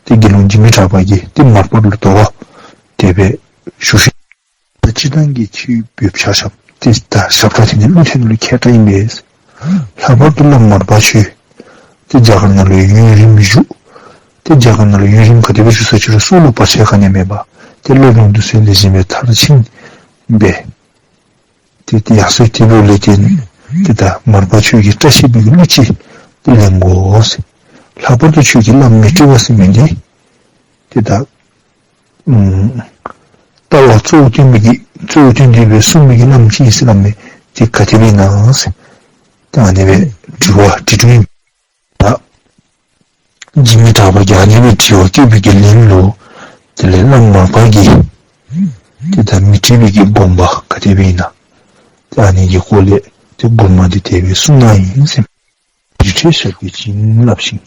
ཏེ་དགེ་སློང་འཇིགས་མེད་གྲགས་པ་གིས་ཏེ་མར་པ་ལུ་དོ་རུང་དེ་སྦེ་ཞུ་ཞིནམ་ད་སྤྱིར་བཏང་གི་ཆོས་བོད་ཆ་ཁྱབ་ཏེ་ད་ཞབས་ཁྲ་འཐེན་ནི་གླུ་འཐེན་ནི་ལུ་མཁས་དྲགས་ཨིན་པས། ལྷག་པར་དུ་བླམ་མར་པ་ཁྱོད་ཏེ་རྒྱ་གར་ནང་ལུ་ཡུན་རིངམོ་བཞུགས། ཏེ་རྒྱ་གར་ནང་ལུ་ཡུན་རིངམོ་ག་དེ་སྦེ་བཞུགས་ས་ཅི་རུང་སྲོག་ལུ་བར་ཆད་ག་ནི་ཡང་མེད་པར་ཏེ་སློབ་སྦྱོང་འདི་ཚུ་ལེགས་ཤོམ་སྦེ་མཐར་ཕྱིན་པས། ཏེ་ཏེ་ཡང་སྲོལ་དེ་འབདཝ་ལས་བརྟེན་ཏེ་ད་མར་པ་ཁྱོད་ཀྱི་བཀྲ་ཤིས་པའི་གི་གླུ་ཅིག་ཏེ་ལེན་དགོ་ཟེར། ལྷག་པར་དུ་ཁྱོད་ཀྱིས་བླམ་མཻ་ཏྲི་པ་ཟེར་མི་འདི་ཏེ་ད་ཨམ་ལྟ་བ་གཙོ་བོ་བསྟན་པའི་གི་གཙོ་བོ་བསྟན་ཏེ་སྦེ་གསུངས་པའི་གི་བླམ་ཅིག་ཨིན་ཟེར་སླབ་མི་འདི་ག་དེ་སྦེ་ཨིན་ན་ཟེར། ད་ཨ་ནི་སྦེ་དྲི་བ་དྲི་དྲིཝ་ཨིན། ད་འཇིགས་མེད་གྲགས་པ་གིས་ཨ་ནི་སྦེ་དྲི་བ་བཀོད་པའི་གི་ལན་ལུ་དེ་ལས་བླམ་མར་པ་གིས་ཏེ་ད་མཻ་ཏྲི་པའི་གི་དགོངས་པ་ག་དེ་སྦེ་ཨིན་ན་ཏེ་ཨ་ནི་གི་སྐོར་ལས་ཏེ་མགུར་མ་འདི་དེ་སྦེ་གསུངས་གནང་ཡི་ཟེར། རི་ཁྲོད་ཞབས་ཀྱིས་བྱིན་རླབས་ཤིང་།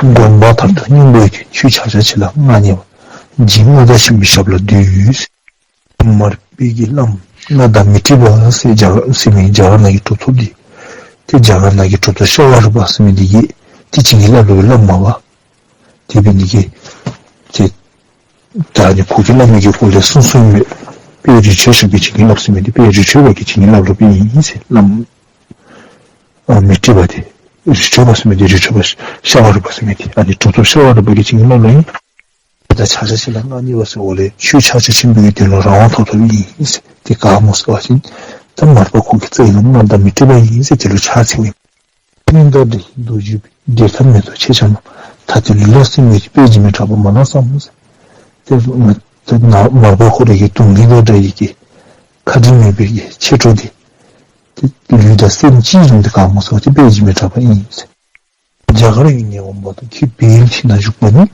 དགོངས་པ་མཐར་ཐུག་སྙིང་པོ་ཡི་གེ། ཆོས་ཕྱག་རྒྱ་ཆེ་ལ་མངའ་བརྙེས་པ། རྗེ་མངའ་བདག་ཆེན་པོའི་ཞབས་ལ་འདུད། མར་པའི་གི་བླམ་མངའ་བདག་མཻ་ཏྲི་པ་ཟེར་རྒྱ་ཟེར་མི་རྒྱ་གར་ནང་གི་གྲུབ་ཐོབ་འདི་ཏེ་རྒྱ་གར་ནང་གི་གྲུབ་ཐོབ་ཤ་བ་རི་པ་ཟེར་མི་འདི་གིས་ཏེ་བྱིན་གྱིས་བརླབས་བརླབས་མ་པ། དེ་འབད་ནི་འདི་གིས་ཏེ་ད་ཨ་ནི་ཁོ་གིས་བླ་མའི་གི་སྐོར་ལས་གསུངས་གསུངསམ་མས། དཔལ་རི་ཁྲོད་ཞབས་ཀྱིས་བྱིན་གྱིས་བརླབས་ཟེར་མི་འདི་དཔལ་རི་ཁྲོད་པ་གིས་བྱིན་གྱིས་བརླབས་བརླབསཔ་ཨིན་ཟེར། བླམ་ཨ་མཻ་ཏྲི་པ་འདི་རི་ཁྲོད་པ་ཟེར་མི་འདི་རི་ཁྲོད་པ་ཤ་བ་རི་པ་ཟེར་མི་འདི་ཨ་ནི་གྲུབ་ཐོབ་ཤ་བ་རི་པ་གིས་བྱིན་གྱིས་བརླབས་བརླབསཔ་ཨིན། ད་ཕྱག་རྒྱ་ཆེ་ལ་མངའ་བརྙེས་པ་ཟེརཝ་ལས་ཆོས་ཕྱག་རྒྱ་ཆེན་པོའི་གི་དོན་ལུ་རང་དབང་ཐོབ་ཐོབཔ་ཨིན་ཟེར། དེ་ག་སྨོ་ཟེར་བ་ཅིན་ད་མར་པ་ཁོ་གི་རྩ་བའི་བླམ་མངའ་བདག་མཻ་ཏྲི་པ་ཨིན་ཟེར་དེ་ལུ་ཕྱག་འཚལཝ་ཨིན། ཀུན་དང་འདྲ་ཡི་རྡོ་རྗེ་སྤུན། བདེ་ཐབས་མེ་ཏོག་ཆེ་ཆ་མ། ད་ལྟའི་ལུས་ལ་བསྲིངས་མི་དེ། དཔལ་འཇིགས་མེད་གྲགས་པ་མ་ལང་བསམ་མོ་ཟེར། དེ་ལུ་ང་ད་ན་མར་པ་ཁོ་རའི་གི་གདོང་ལེན་དང་འདྲ་ཡི་གི་ཁ་འདྲིས་མེད་པའི་གི་མཆེད་གྲོགས་འདི་ཏེ་ལུས་དང་སེམས་གཅིག་བཟུམ་འདི་ག་སྨོ་ཟེར་བ་ཅིན་དཔལ་འཇིགས་མེད་གྲགས་པ་ཨིན་ཟེར། རྒྱ་གར་ཡུལ་ནས་འོངས་པ་དང་། ཁྱེད་བོད་ཡུལ་ཕྱི་ན་བཞུགས་པ་ནི།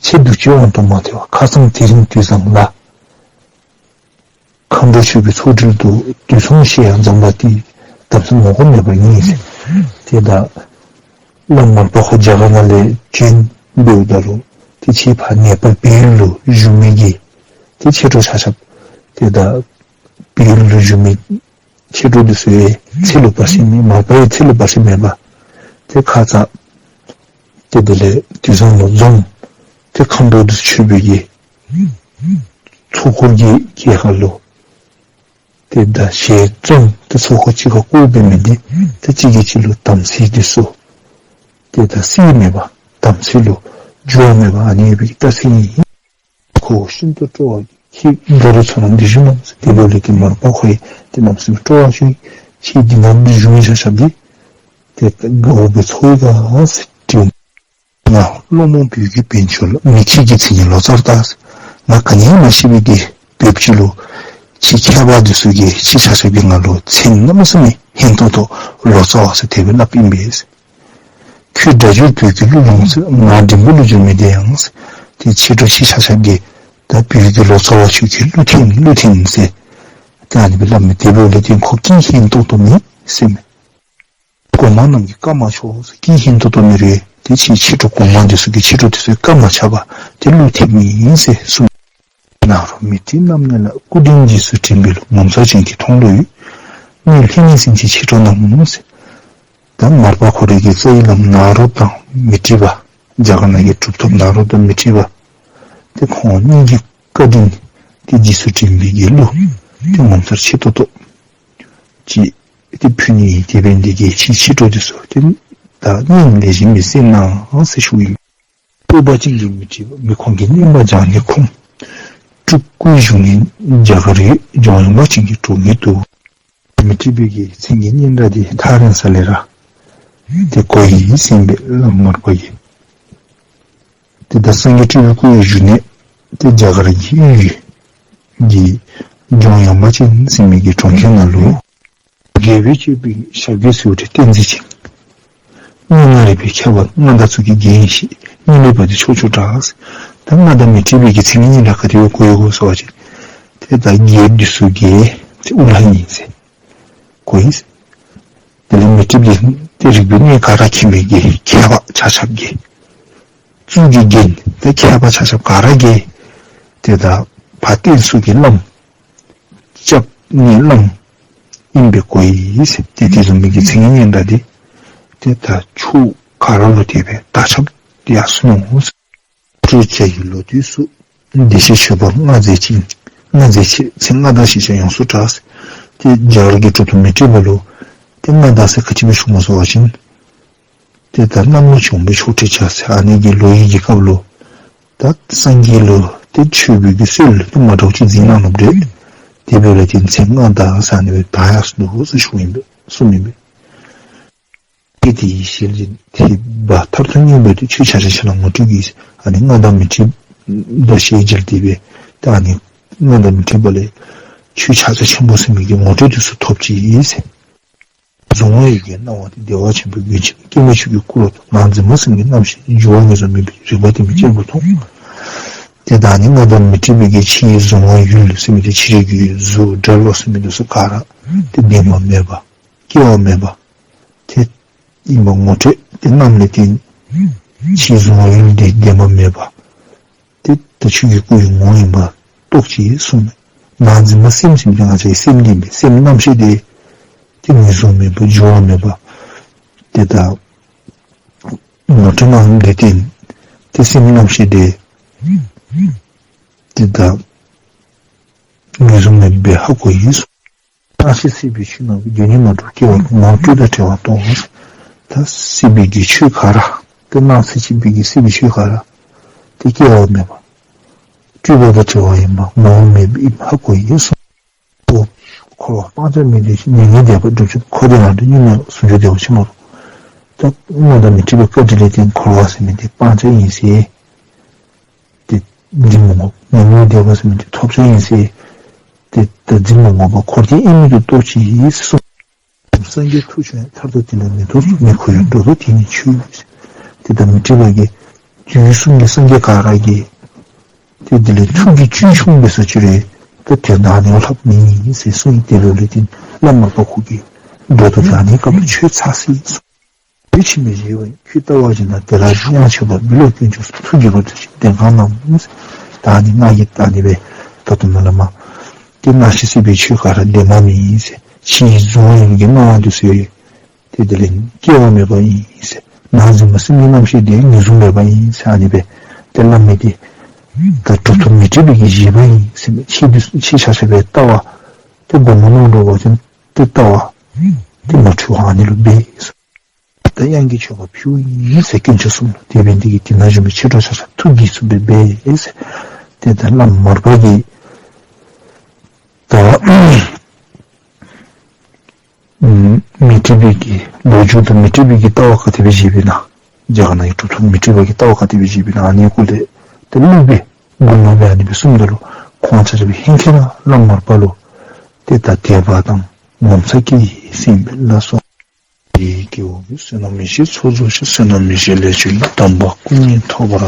ཁྱེད་འདུ་བྱེད་དབང་དུ་མ་ཐལ་བ། ཁ་སང་དེ་རིང་དུས་བཟང་ལ། མཁའ་འགྲོ་མཆོད་པའི་ཚོགས་དྲིལ་དུ། དུས་མཚུངས་བཤད་ཡང་མཛངས་པ་དེ། དམ་སྲི་ངོ་ལྐོག་མེད་པར་ངེས་ཟེར། ཏེ་ད་བླམ་མར་པ་ཁོ་རྒྱ་གར་ནང་ལས་བྱོན་འབདཝ་ད་ལུ་ཏེ་ཁྱེད་ཕར་ནེ་པཱལ་བོད་ཡུལ་ལུ་བཞུགས་མི་གི་ཏེ་མཆེད་གྲོགས་ཆ་ཁྱབ་ཏེ་ད་བོད་ཡུལ་ལུ་བཞུགས་མི་མཆེད་གྲོགས་འདི་ཚུ་ཡང་ཚེ་ལུ་བར་ཆད་མེད། མར་པ་ཡང་ཚེ་ལུ་བར་ཆད་མེད་པར་ཏེ་ཁ་ཙ་ཏེ་དེ་ལས་དུས་བཟང་ལུ་འཛོམས། ཏེ་མཁའ་འགྲོ་འདི་ཚུ་མཆོད་པའི་གི་ཚོགས་འཁོར་གྱི་གྱལ་ཁ་ལུ་ཏེ་ད་ཞལ་འཛོམས་ཏེ་ཚོགས་འཁོར་གཅིག་ཁར་བསྐོར་འབད་མི་འདི་ཏེ་གཅིག་གིས་གཅིག་ལུ་དམ་སྲི་འདི་ཚུ་ཏེ་ད་སྲི་མེད་པར་དམ་སྲི་ལུ་འགྱུར་བ་མེད་པར་ཨ་ནི་ཡོད་པའི་གི་རྟགས་མཚན་ཨིན། ཁོ་བོ་ཤིན་ཏུ་སྤྲོ་བ་གིས། ཁྱེད་ད་རུང་ཚུར་ར་འདི་བཞུགས་གནང་ཟེར། དེ་འབདཝ་ལས་ཏེ་མར་པ་ཁོ་ཡང་ཏེ་གནམ་མེད་ས་མེད་སྤྲོ་བ་ཤར། ཁྱེད་འདི་ནང་འདི་བཞུགས་མི་ཆ་ཁྱབ་འདི་ཏེ་དགའ་བ་སྦེ་ཚོར་ག་ཟེར་དྲིཝ། ང་སློང་མོ་བོད་ཀྱི་བན་ཆོས་ལུ་མི་ཁྲིད་ཀྱི་མཚན་ཉིད་ལོ་ཙཱ་རུ་བཏགས། ང་ག་ནི་ཡང་མ་ཤེས་པའི་གི་བོདཔ་ཅིག་ལུ་ཁྱེད་མཁས་པ་འདི་ཚུ་གིས་ཁྱེད་ཆ་ཁྱབ་ཀྱིས་ང་ལུ་མཚན་གནམ་མེད་ས་མེད་ཧན་ཏོང་ཏོ་ལོ་ཙཱ་བ་ཟེར་དེ་སྦེ་སླབ་ཨིན་པས། ཁྱོད་སྒྲ་སྒྱུར་བོད་ཀྱི་གླུ་ལུང་ཟེར། ང་འགྲེང་བུ་གླུ་སྒྱུར་མི་དེ་ཡང་ཟེར། ཏེ་ཕྱི་དྲོ་ཁྱེད་ཆ་ཁྱབ་ཀྱིས་ད་བོད་ཀྱི་ལོ་ཙཱ་བ་ཁྱོད་ཀྱིས་གླུ་འཐེན་གླུ་འཐེན་ཟེར། ད་ཨ་ནི་སྦེ་སླབ་མི་དེ་འབདཝ་ལས་ཏེ་ཁོ་སྐད་ཧན་ཏོང་ཏོ་མེད་ཟེར་མས། གོང་མ་རྣམས་ཀྱིས་བཀའ་མ་ཆོག་ཟེར། སྐད་ཧན་ཏོང་ཏོ་མེད་རུང་ཏེ་ཁྱེད་ཕྱི་དྲོ་གོང་མ་འདི་ཚུ་གིས་ཕྱི་དྲོ་འདི་ཚུ་བཀའ་མ་ཆགས་པར་ཏེ་གླུ་འཐེན་མི་ཨིན་ཟེར་གསུངས། ནཱ་རོ་མཻ་ཏྲི་རྣམ་གཉིས་ལ། སྐུ་དྲིན་རྗེས་སུ་དྲན་པའི་གླུ། ངོ་མཚར་ཅན་གྱི་མཐོང་ལོ་ཡོད། གཉིས་ལྷས་ནི་སེང་ཆེན་མཆེད་གྲོགས་རྣམས་ཟེར། ད་མར་པ་ཁོ་རའི་གི་རྩ་བའི་བླམ་ནཱ་རོ་དང་མཻ་ཏྲི་པ་རྒྱ་གར་ནང་གི་གྲུབ་ཐོབ་ནཱ་རོ་དང་མཻ་ཏྲི་པ་ཏེ་ཁོང་གཉིས་ཀྱི་བཀའ་དྲིན་ཏེ་རྗེས་སུ་དྲན་པའི་གི་གླུ་ཏེ་ངོ་མཚར་ཆེ་ཏོག་ཏོ་ཅིག་ཏེ་ཕུལ་ནི་ཨིན། དེ་འབད་ནི་འདི་གིས་ཁྱེད་ཕྱི་དྲོ་འདི་ཚུ་ཏེ་ད་སྙིང་ལེགས་ཤོམ་སྦེ་གསན་གནང་ཟེར་ཞུཝ་ཨིན། སྤོབས་པ་ཅན་གྱི་མཻ་ཏྲི་པ། མི་ཁོང་གི་སྙན་པ་སྦྱང་ནི་ཁོམ། སྤྲུལ་སྐུའི་བཞུགས་གནས་རྒྱ་གར་ཡོད། ལྗོངས་ཡངས་པ་ཅན་གྱི་གྲོང་ཁྱེར་དུ། མཻ་ཏྲི་པའི་གི་མཚན་གྱི་སྙན་གྲགས་འདི་ཐག་རིང་ས་ལས་ར་ཏེ་གོ་ཡི་ཟེར་ཨིན་པས་བླམ་མར་པ་གིས། ཏེ་ད་སངས་རྒྱས་སྤྲུལ་པའི་སྐུ་ཡི་བཞུགས་གནས་ཏེ་རྒྱ་གར་གྱི་ཡུལ་གྱི་ལྗོངས་ཡངས་པ་ཅན་ཟེར་མི་གི་གྲོང་ཁྱེར་ནང་ལུ། རྒྱལ་པོས་སྤྱོད་པའི་ཞབས་ཀྱི་སྲིད་པ་བསྟན་འཛིན་ཅིང་། སྙན་ངག་རིག་པའི་མཁས་པ་མངའ་བདག་ཚུལ་གྱིས་བརྒྱན་ཞིང་། སྙན་པའི་བ་དན་ཕྱོགས་བཅུར་གྲགས། ད་མངའ་བདག་མཻ་ཏྲི་པའི་གི་མཚན་ཉིད་ར་ག་དེ་སྦེ་གོ་ཡི་གོ་ཟེར་བ་ཅིན་ཏེ་ད་རྒྱལཔོ་འདི་ཚུ་གི་ཏེ་དབུ་བླ་ཨིན་ཟེར་གོ་ཡི། དེ་ལས་མཻ་ཏྲི་པ་འདི་ཏེ་རིག་པའི་གནས་ག་ར་མཁྱེན་མི་གི་མཁས་པ་ཆ་ཁྱབ་ཀྱི་གཙུག་གི་རྒྱན་ཏེ་མཁས་པ་ཆ་ཁྱབ་ག་ར་གི་ཏེ་ད་བ་དན་ཚུལ་གྱི་བླམ་སྐྱབས་གནས་བླམ་ཨིན་པས་གོ་ཡི་ཟེར། ཏེ་དེ་བཟུམ་མའི་གི་མཚན་ཉིད་སྙན་གྲགས་འདི་ཏེ་ད་ཕྱོགས་ག་ར་ལུ་དེ་སྦེ་དར་ཁྱབ་སྟེ་ཡར་སོ་ནུག་ཟེར། སྤྲོས་བྲལ་གྱི་ལོ་དུས་སུ། བདེ་གཤེགས་མཆོད་པར་མངའ་མཛད་ཅིང་། མངའ་མཛད་ཅིང་མཚན་མངའ་བདག་ཞེས་བྱ་ཡོངས་སུ་གྲགས། ཏེ་རྒྱ་གར་གྱི་གྲུབ་ཐོབ་མཻ་ཏྲི་པ་ལུ་ཏེ་མངའ་བདག་ཟེར་ག་ཅི་སྦེ་ཞུཝ་སྨོ་ཟེར་བ་ཅིན་ཏེ་ད་གནམ་ལོ་བྱུང་པའི་ཕྱོགས་ཁྲི་བྱ་ཟེར་ཨ་ནི་གི་ལོ་ཡི་གི་སྐབས་ལུ་ད་སངས་རྒྱས་ལུ་ཏེ་མཆོད་པའི་གི་སྲོལ་ཏེ་མ་འདྲཝ་ཅིག་འཛིན་གནང་ནུག་པ་ཏེ། དེ་འབདཝ་ལས་ཏེ་མཚན་མངའ་བདག་ཟེར་ཨ་ནི་སྦེ་དར་ཡར་སོ་ནུག་ཟེར་ཞུཝ་ཨིན་པས་གསུངམ་ཨིན་པས། ཀྱེ་དེ་ཡི་ཞལ་གྱིས་དེ་བ་མཐར་ཐུག་སྙན་པའི་དོན། ཆོས་ཕྱག་རྒྱ་ཆེ་ལ་ངོ་སྤྲོད་ཀྱིས། ཨ་ནི་མངའ་བདག་མཻ་ཏྲི་པ་དང་ཞལ་མཇལ་ཏེ་སྦེ་ད་ཨ་ནི་མངའ་བདག་མཻ་ཏྲི་པ་ལས་ཆོས་ཕྱག་རྒྱ་ཆེན་པོ་ཟེར་མི་གི་ངོ་སྤྲོད་འདི་ཚུ་ཐོབ་ཅི་ཟེར། གཟུང་བ་ཡུལ་གྱི་སྣང་བ་དེ། བདེ་བ་ཆེན་པོའི་མགོན་ཆེན་སྐྱེད་མོས་ཆོས་ཀྱི་སྐུ་རུ་མཐོང་། ནང་འཛིན་པ་སེམས་ཀྱི་རྣམ་ཤེས་དེ། འགྱུ་བ་ངེས་བཟུང་མེད་པའི་རིག་པ་དེ་མིན་གྱེར་པོར་མཐོང་། ཏེ་ད་ཨ་ནི་མངའ་བདག་མཻ་ཏྲི་པའི་གི་ཕྱི་ཡི་གཟུང་བ་ཡུལ་ཟེར་མི་དེ་ཕྱི་རོལ་གྱི་གཟུགས་འབྲེལ་བ་ཟེར་མི་འདི་ཚུ་ག་ར་ཏེ་བདེན་པ་མེད་པ་སྐྱེ་བ་མེད་པ་ཏེ་ཨིན་པ་ངོ་སྤྲོད་དེ་གནངམ་ལས་ཏེ་ཕྱི་གཟུང་བ་ཡུལ་དེ་བདེན་པ་མེད་པ་ཏེ་ད་ཆོས་ཀྱི་སྐུ་ཡི་ངོ་བོ་ཨིན་པ་རྟོགས་ཅི་གསུངས་ནུག། ནང་འཛིན་པ་སེམས་ཟེར་མི་དེ་ང་བཅས་སེམས་ཨིན་པས། སེམས་རྣམ་ཤེས་དེ་ཏེ་ངེས་བཟུང་མེད་པ་འགྱུ་བ་མེད་པ་ཏེ་ད་ངོ་སྤྲོད་གནངམ་ལས་ཏེ་ཏེ་སེམས་རྣམ་ཤེས་དེ་ཏེ་ད་ངེས་བཟུང་མེད་པའི་ཧ་གོ་ཡི་གསུངས། སྣང་སྲིད་སྲིད་པའི་ཆོས་རྣམས་ཀྱི། རྒྱུ་ཉིད་མ་གྲུབ་སྐྱེ་བ་ལ། ངོ་བོ་སྤྲོས་དང་བྲལ་བར་རྟོགས། ད་སྲིད་པའི་གི་ཆོས་ག་ར་ཏེ་སྣང་སྲིད་སྲིད་པའི་གི་སྲིད་པའི་ཆོས་ག་ར་ཏེ་སྐྱེ་བ་མེད་པ་སྤྲོས་པ་དང་བྲལ་བ་ཨིན་པ་ངོ་བོ་མེད་པ་ཨིན་པ་ཧ་གོ་ཡི་གསུངས། འཁོར་བ་སྤང་བྱ་མི་འདོར་ཞིང་། མྱ་ངན་འདས་པ་སྒྲུབ་ཕྱིར། འཁོར་འདས་ལམ་འགྲོ་གཉུག་མའི་ངང་། ཟུང་འཇུག་བདེ་བ་ཆེན་པོར། ད་མངའ་བདག་མཻ་ཏྲི་པའི་བཀའ་དྲིན་ལས་ཏེ་འཁོར་བ་ཟེར་མི་དེ་སྤང་བྱ་ཨིན་ཟེར། ཏེ་འཛིན་མི་དགོ། མྱ་ངན་འདས་པ་ཟེར་མི་དེ་ཐོབ་བྱ་ཨིན་ཟེར། ཏེ་ད་འཛིན་མི་དགོ་པར་འཁོར་འདས་དབྱེར་མེད་དུ་རྟོགས་ཅི་གསུངས། སངས་རྒྱས་ཐུགས་མཆོག་ཡང་མཐར་ཐུག་དེ་ལ་མི་ལྡོག་གསུངས། མི་ཁོ་ཡང་འགྲོ་ལྡོག་དེ་ཉིད་ཆོས། ཏེ་ད་མཻ་ཏྲི་པ་གིས་དུས་གསུམ་གྱི་སངས་རྒྱས་ག་ར་གིས་ཏེ་དེ་ལས་ཐུགས་ཀྱི་དཀྱུས་མཚུངས་འབད་ས་ཅིག་རུང་ཏེ་དོན་དག་ནི་ལྷགཔ་མེད་ཟེར་གསུངས་ཡི། དེ་འབདཝ་ལས་ཏེ་བླམ་མར་པ་ཁོ་གིས་འགྲོ་ལྡོག་དེ་ཨ་ནི་སྐབས་ལུ་ཆོད་ཚར་ཟེར་གསུངས། བོད་ཆེན་པོའི་རྗེ་བོ་ཡིན། ཁྱོད་ལྟ་བ་ཅན་དང་དེ་ལ་དབྱངས་མཆོད་པ། འབུལ་ལོ་དཀོན་མཆོག་གསུམ། ཐུགས་དགྱེས་པར་མཛོད་ཅིག་ལྡན་ཁང་རྣམས། ད་ཨ་ནི་ང་གིས་ད་ཨ་ནི་སྦེ་ད་ལྟོ་ནཱ་ལས་མར་ཏེ་སྣང་སྲིད་སྲིད་པའི་ཆོས་ག་ར་བདེན་པ་མེད་ཟེར། ཕྱི་གཟུང་བ་ཡུལ་གྱི་སྣང་བ་འདི་ཚུ་ཡང་ཏེ་དེ་ལས་སྐྱེ་བ་མེད་པ་ཨིན་ཟེར། ནང་འཛིན་པ་སེམས་ཀྱི་རྣམ་ཤེས་དེ་ངེས་བཟུང་མེད་པ་ཨིན་ཟེར་ཨ་ནི་སྦེ་ཏེ་སླབ་མི་དེ་ད་གྲུབ་ཐོབ་མཻ་ཏྲི་པའི་གི་བཞེད་པ་ཨིན་ཟེར་མི་ཆོས་འདི་ཆོས་ཆ་ཁྱབ་སྦེ་ལྟ་བ་ཏེ་སྒོམ་གནང་འགྱོ་བ་ཅིན་ཏེ་ལྟ་བ་ཏེ་མ་འཁྲུལ་བ་ཨ་ནི་ལུ་འབད་ཟེར། ད་དབྱངས་ཀྱི་མཆོད་པ་ཕུལཝ་ཨིན་ཟེར་དཀོན་མཆོག་གསུམ་ལུ། དེ་འབད་ནི་དེ་གིས་དེ་ནང་བཞུགས་མི་མཆེད་གྲོགས་ཆ་ཁྱབ་ཐུགས་དགྱེས་ཚུགསཔ་སྦེ་འབད་ཟེར། ཏེ་ད་བླམ་མར་པ་གིས་ད་མཻ་ཏྲི་པའི་གི་ལོ་རྒྱུས་དང་མཻ་ཏྲི་པའི་གི་ལྟ་བ་ག་དེ་སྦེ་བཞེས་པས་ན། རྒྱ་གར་ནང་གི་གྲུབ་ཐོབ་མཻ་ཏྲི་པ་གི་ལྟ་བ་ག་དེ་སྦེ་མཇལ་བའི་ན་ཨ་ནི་གུ་ལས་ཏེ་ཀླུ་སྦེ་མགུར་མ་སྦེ་ཨ་ནི་སྦེ་གསུངམ་ད་ལུ་ཁོང་ཆ་ཁྱབ་ཧིང་ཁར་ར་བླམ་མར་པ་ལུ་ཏེ་ད་དད་པ་དང་ངོ་མཚར་སྐྱེས་ཟེར་ཨིན་པས་ལགས་སོ། དེ་སྐྱེ་བོ་གི་བསོད་ནམས་མི་ཤེས་ཚོགས་རྫོགས་ཤིང་། བསོད་ནམས་མི་ཤེས་ལས་བྱུང་ནས། དམ་པ་སྐུ་གཉིས་ཐོབ་པར།